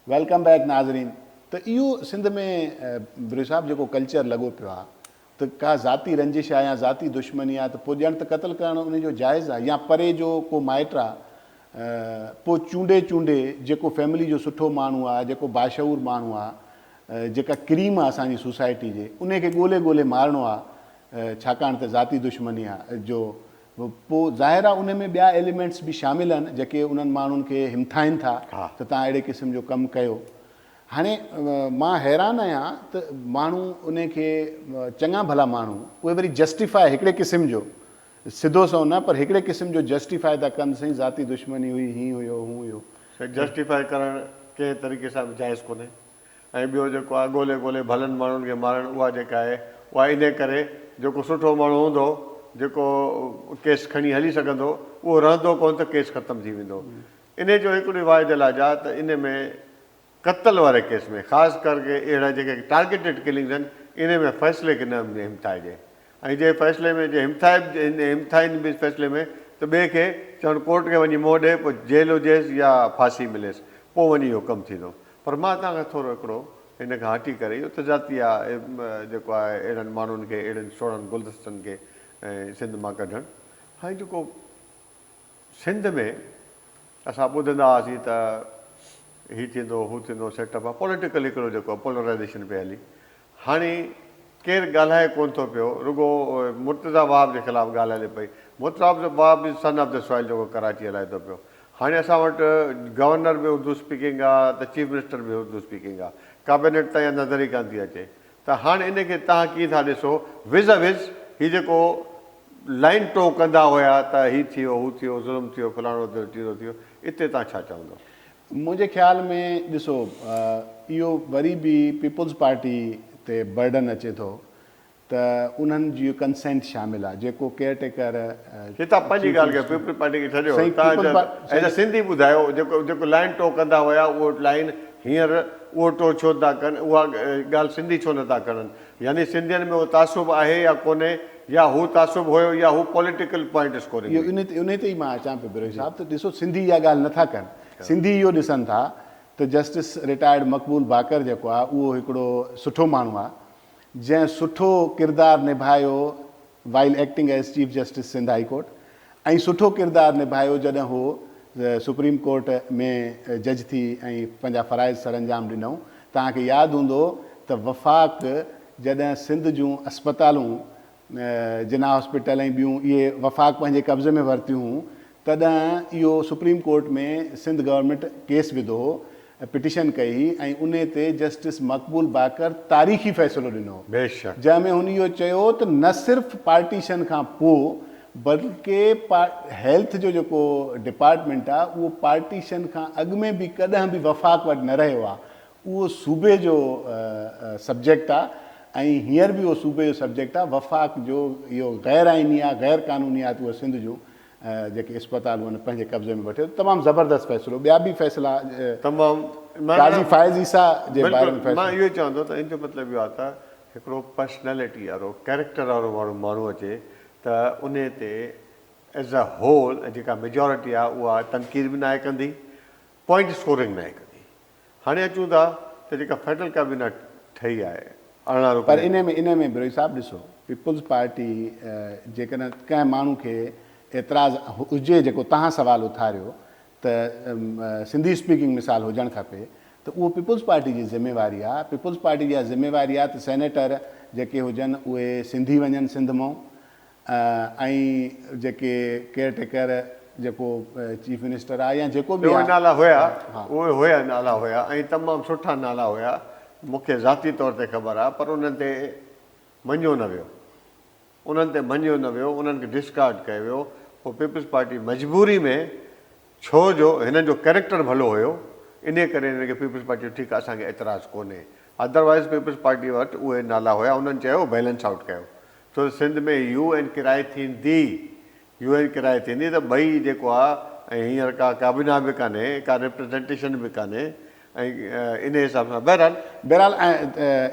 Welcome back ناظرين ته اهو سنڌ ۾ بروهي صاحب جيڪو ڪلچر لڳو پيو آهي ته ڪا ذاتي رنجش آهي يا ذاتي دشمني آهي ته پوء ڄڻ ته قتل ڪرڻ ان جو جائز آهي يا پري جو ڪو مائٽ آهي پوء چونڊي چونڊي جيڪو فيملي جو سٺو ماڻهو آهي جيڪو باشعور ماڻهو آهي جيڪا ڪريم آهي اسان جي سوسائٽي جي ان کي ڳولي ڳولي مارڻو آهي ڇاڪاڻ ته ذاتي دشمني آهي جو پوء ظاهر آهي ان ۾ ٻيا ايليمينٽس به شامل آهن جيڪي انهن ماڻهن کي همٿائين ٿا ته توهان اهڙي قسم جو ڪم ڪيو. هاڻي مان حيران آهيان ته ماڻهو ان کي چڱا ڀلا ماڻهو اهي وري جسٽيفاء هڪڙي قسم جو سڌو سنئون نه پر هڪڙي قسم جو جسٽيفاء ٿا ڪن سائين ذاتي دشمني هئي هين هيو هون هيو. سائين جسٽيفاء ڪرڻ ڪنهن طريقي سان به جائز ڪونهي. ۽ ٻيو جيڪو آهي ڳولي ڳولي ڀلن ماڻهن کي مارڻ اها جيڪا آهي اها انهي ڪري جيڪو سٺو ماڻهو هوندو جيڪو ڪيس کڻي هلي سگهندو اهو رهندو ڪونه ته ڪيس ختم ٿي ويندو انهي جو هڪڙي واحد علاج آهي ته انهي ۾ قتل واري ڪيس ۾ خاص ڪر ڪي اهڙا جيڪي ٽارگيٽيڊ ڪلنگز آهن انهي ۾ فيصلي کي نه همٿائجي ۽ جي فيصلي ۾ جي همٿائي به همٿائين به فيصلي ۾ ته ٻئي کي چون ڪورٽ کي وڃي منهن ڏي پوء جيل هجيس يا ڦاسي مليس پوء وڃي اهو ڪم ٿيندو پر مان توهان کان ٿورو هڪڙو هن کان هٽي ڪري اهو ته ذاتي آ جيڪو آهي اهڙن ماڻهن کي اهڙن سهڻن گلدستن کي سنڌ مان ڪڍڻ هاڻي جيڪو سنڌ ۾ اسان ٻڌندا هئاسين ته هي ٿيندو هو ٿيندو سيٽ اپ آ پوليٽيڪل هڪڙو جيڪو پولرائيزيشن پئي هلي هاڻي ڪير ڳالهائي ڪونه ٿو پيو رڳو مرتضيٰ وهاب جي خلاف ڳالهه هلي پئي مرتضيٰ وهاب به سن آف the soil جيڪو ڪراچي هلائي ٿو پيو هاڻي اسان وٽ گورنر به اردو اسپيڪنگ آ ته چيف منسٽر به اردو اسپيڪنگ آ ڪابينيٽ ته اها نظر ئي ڪانه ٿي اچي ته هاڻ ان کي توهان ڪيئن ٿا ڏسو وز ا وز هي جيڪو لائين ٽو ڪندا هيا ته هي ٿي ويو هو ٿي ويو ظلم ٿي ويو فلاڻو ٿيو ٽيرو ٿي ويو اتي توهان ڇا چوندو. منهنجي خيال ۾ ڏسو اهو وري به پيپلز پارٽي تي برڊن اچي ٿو ته انهن جي ڪنسينٽ شامل آهي جيڪو ڪيئر ٽيڪر هي توهان پنهنجي چيف ڳالهه ڪيو منسٽر پيپلز پارٽي کي ڇڏيو سائين توهان پيپلز پا ايز سائين ا سنڌي ٻڌايو جيڪو جيڪو لائين ٽو ڪندا هيا اهو لائين هينئر اهو ٽو ڇو نٿا ڪن اها ڳالهه سنڌي ڇو نٿا کڻن يعني سنڌين ۾ اهو تعصب آهي يا ڪونهي يا هو تعصب هيو يا هو پوليٽيڪل پوائنٽ اسڪورنگ اهو هئي. انهي تي انهي تي ئي مان اچان پيو بروهي صاحب ته ڏسو سنڌي اها ڳالهه نٿا ڪن سنڌي اهو ڏسن ٿا ته جسٽس رٽائرڊ مقبول باقر جيڪو آهي اهو هڪڙو سٺو ماڻهو آهي جنهن سٺو ڪردار نڀايو while acting as chief justice Sindh high court ۽ سٺو ڪردار نڀايو جڏهن هو سپريم ڪورٽ ۾ جج ٿي ۽ پنهنجا فرائض سرانجام ڏنائون. توهان کي ياد هوندو ته وفاق جڏهن سنڌ جون اسپتالون جناح هاسپيٽل ۽ ٻيون اهي وفاق پنهنجي قبضي ۾ ورتيون هون تڏهن اهو supreme court ۾ Sindh government case وڌو هو پٽيشن ڪئي هئي ۽ انهي تي جسٽس مقبول باقر تاريخي فيصلو ڏنو هو بيشڪ. جنهن ۾ هن اهو چيو ته نه صرف پارٽيشن کان پوء بلڪه هيلٿ جو جيڪو ڊپارٽمينٽ آهي اهو پارٽيشن کان اڳ ۾ به ڪڏهن به وفاق وٽ نه رهيو آهي اهو صوبي جو سبجيڪٽ آهي ۽ هينئر به اهو صوبي جو سبجيڪٽ آهي وفاق جو اهو غير آئيني آهي غير قانوني آهي ته اهو سنڌ جون جيڪي اسپتالون آهن پنهنجي قبضي ۾ وٺي تمام زبردست فيصلو ٻيا به فيصلا تمام قاضي فائز عيسيٰ جي باري ۾ فيصلو مان اهو چوندو ته ان جو مطلب اهو آهي ته هڪڙو پرسنالٽي وارو ڪيريڪٽر وارو ماڻهو ماڻهو اچي ته انهي تي ايز ا هول جيڪا ميجارٽي آهي اها تنقيد به ناهي ڪندي پوائنٽ اسڪورنگ ناهي ڪندي هاڻي اچون ٿا ته جيڪا فيڊرل ڪابينا ٺهي آهي 18 پر انهي ۾ انهي ۾ بروهي صاحب ڏسو پيپلز پارٽي جيڪڏهن ڪنهن ماڻهو کي اعتراض هجي جيڪو تهان سوال اٿاريو ته سنڌي اسپيڪنگ مثال هجڻ کپي ته اهو پيپلز پارٽي جي ذميواري آهي پيپلز پارٽي جي اها ذميواري آهي ته سينيٽر جيڪي هجن اهي سنڌي وڃن سنڌ مئون ۽ جيڪي ڪيئر ٽيڪر جيڪو چيف منسٽر آ يا جيڪو به آ. اهي نالا هيا اهي هيا نالا هيا ۽ تمام سٺا نالا هيا مون کي ذاتي طور تي خبر آ پر انهن تي مڃيو نه ويو انهن تي مڃيو نه ويو انهن کي ڊسڪارڊ ڪيو ويو پوء پيپلز پارٽي مجبوري ۾ ڇو جو هنن جو ڪيريڪٽر ڀلو هيو انهي ڪري هنن کي پيپلز پارٽي چيو ٺيڪ آ اسان کي اعتراض ڪونهي ادروائيز پيپلز پارٽي وٽ اهي نالا هيا انهن چيو بيلنس آئوٽ ڪيو ڇو ته سنڌ ۾ يو اين ڪرائي ٿيندي، يو اين ڪرائي ٿيندي ته ٻئي جيڪو آ ۽ هينئر ڪا ڪابينا به ڪانهي، ڪا ريپريزينٽيشن به ڪانهي ۽ انهي حساب سان بهرحال. بهرحال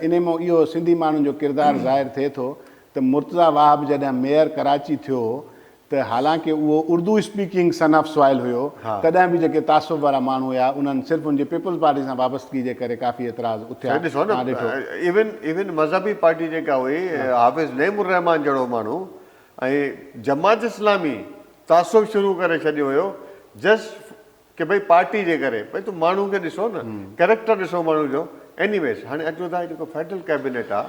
انهي مان اهو سنڌي ماڻهن جو ڪردار ظاهر ٿئي ٿو ته مرتضيٰ وهاب جڏهن ميئر ڪراچي ٿيو هو ته حالانڪه اهو Urdu speaking son of soil هيو تڏهن به جيڪي تعصب وارا ماڻهو هيا انهن صرف ان جي پيپلز پارٽي سان وابستگي جي ڪري ڪافي اعتراض اٿيا. سائين ڏسو نه ايون ايون مذهبي پارٽي جيڪا هئي حافظ نعيم الرحمان جهڙو ماڻهو ۽ جماعت اسلامي تعصب شروع ڪري ڇڏيو هيو جسٽ ڪي ڀئي پارٽي جي ڪري ڀئي تون ماڻهو کي ڏسو نه ڪريڪٽر ڏسو ماڻهو جو ايني ويز هاڻي اچو ٿا جيڪو فيڊرل ڪيبينيٽ آ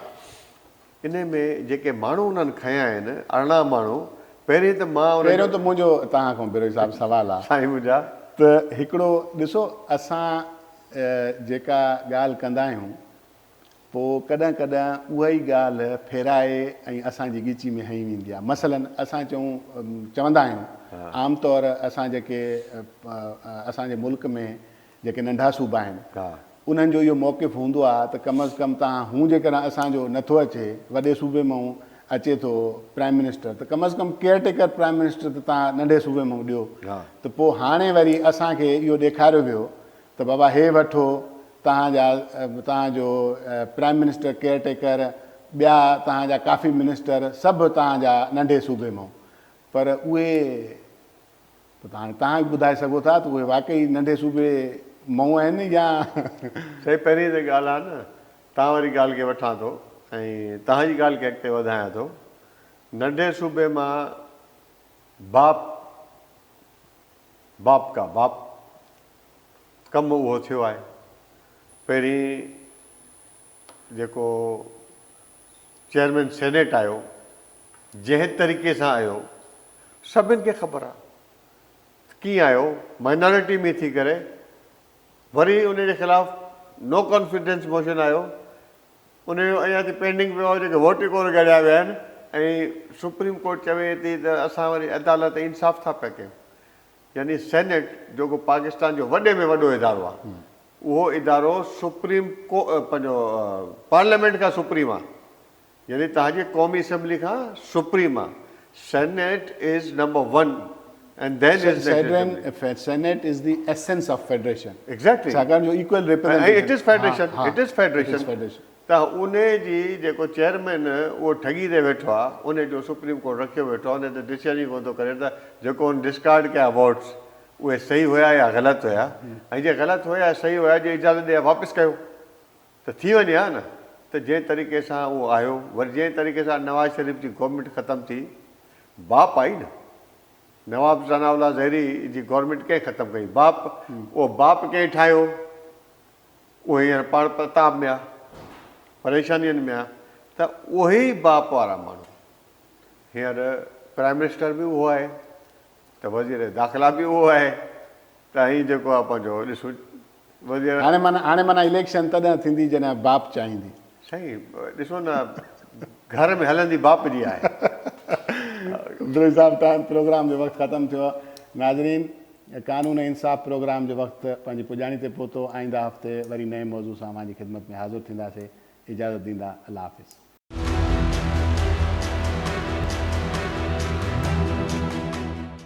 انهي ۾ جيڪي ماڻهو انهن کنيا آهن 18 ماڻهو پهرين ته مان انهن پهريون ته منهنجو توهان کان بروهي صاحب سوال آ سائين منهنجا. ته هڪڙو ڏسو اسان جيڪا ڳالهه ڪندا آهيون پوء ڪڏهن ڪڏهن اها ئي ڳالهه ڦيرائي ۽ اسان جي ڳچي ۾ هنئي ويندي آهي. مثلاً اسان چئون چوندا آهيون عام طور اسان جيڪي اسان جي ملڪ ۾ جيڪي ننڍا صوبا آهن انهن جو اهو موقف هوندو آهي ته ڪم از ڪم تهان هون جيڪڏهن اسان جو نٿو اچي وڏي صوبي مئون اچي ٿو پرائم منسٽر ته ڪم از ڪم ڪيئر ٽيڪر پرائم منسٽر ته تهان ننڍي صوبي مئون ڏيو ته پوء هاڻي وري اسان کي اهو ڏيکاريو ويو ته بابا هي وٺو توهان جا توهان جو پرائم منسٽر ڪيئر ٽيڪر ٻيا توهان جا ڪافي منسٽر سڀ توهان جا ننڍي صوبي مان پر اهي پوء ته هاڻي توهان به ٻڌائي سگهو ٿا ته اهي واقعي ننڍي صوبي مئون آهن يا. سائين پهرين ته ڳالهه آهي نه توهان واري ڳالهه کي وٺان ٿو ۽ توهان جي ڳالهه کي اڳتي وڌايان ٿو ننڍي صوبي مان باپ باپ ڪا باپ ڪم اهو ٿيو آهي. پهرين جيڪو چيئرمين سينيٽ آيو جنهن طريقي سان آيو سڀن کي خبر آهي ته ڪيئن آيو مائنارٽي ۾ ٿي ڪري وري ان جي خلاف نو ڪانفيڊنس موشن آيو ان جو اڃا تائين پينڊنگ پيو آهي جيڪي ووٽ ئي ڪونه ڳڻيا ويا آهن ۽ سپريم ڪورٽ چوي ٿي ته اسان وري عدالت انصاف ٿا پيا ڪيون يعني سينيٽ جيڪو پاڪستان جو وڏي ۾ وڏو ادارو آهي اهو ادارو سپريم ڪو پنهنجو پارليامينٽ کان سپريم آهي يعني توهان جي قومي اسيمبلي کان سپريم آهي senate is number one and then is national assembly. Senate is the essence of federation exactly ڇاڪاڻ جو equal representation it is federation it is federation ته انهي جي جيڪو چيئرمين اهو ٺڳي تي ويٺو آ انهي جو سپريم ڪورٽ رکيو ويٺو آ انهي تي ڊسيزن ئي ڪونه ٿو ڪري ته جيڪو هن ڊسڪارڊ ڪيا ووٽس اهي صحيح هيا يا غلط هيا ۽ جي غلط هيا يا صحيح هيا جي اجازت ڏي ها واپس ڪيو ته ٿي وڃي ها نه ته جنهن طريقي سان اهو آيو وري جنهن طريقي سان نواز شريف جي گورنمينٽ ختم ٿي باپ آئي نه نواب ثناء الله زهري جي گورنمينٽ ڪنهن ختم ڪئي باپ اهو باپ ڪنهن ٺاهيو اهو هينئر پاڻ پرتاب ۾ آ، پريشانين ۾ آ ته اهي ئي باپ وارا ماڻهو هينئر پرائم منسٽر به اهو آهي ته وزير داخلا به اهو آهي ته ائين جيڪو آ پنهنجو ڏسو وزير هاڻي معنيٰ هاڻي معنيٰ اليڪشن تڏهن ٿيندي جڏهن باپ چاهيندي. سائين ڏسو نه گهر ۾ هلندي باپ جي آهي. بروهي صاحب ٽائيم پروگرام جو وقت ختم ٿيو ناظرين قانون ۽ انصاف پروگرام جو وقت پنهنجي پڄاڻي تي پهتو آئنده هفتي وري نئين موضوع سان اوهان جي خدمت ۾ حاضر ٿينداسي اجازت ڏيندا الله حافظ.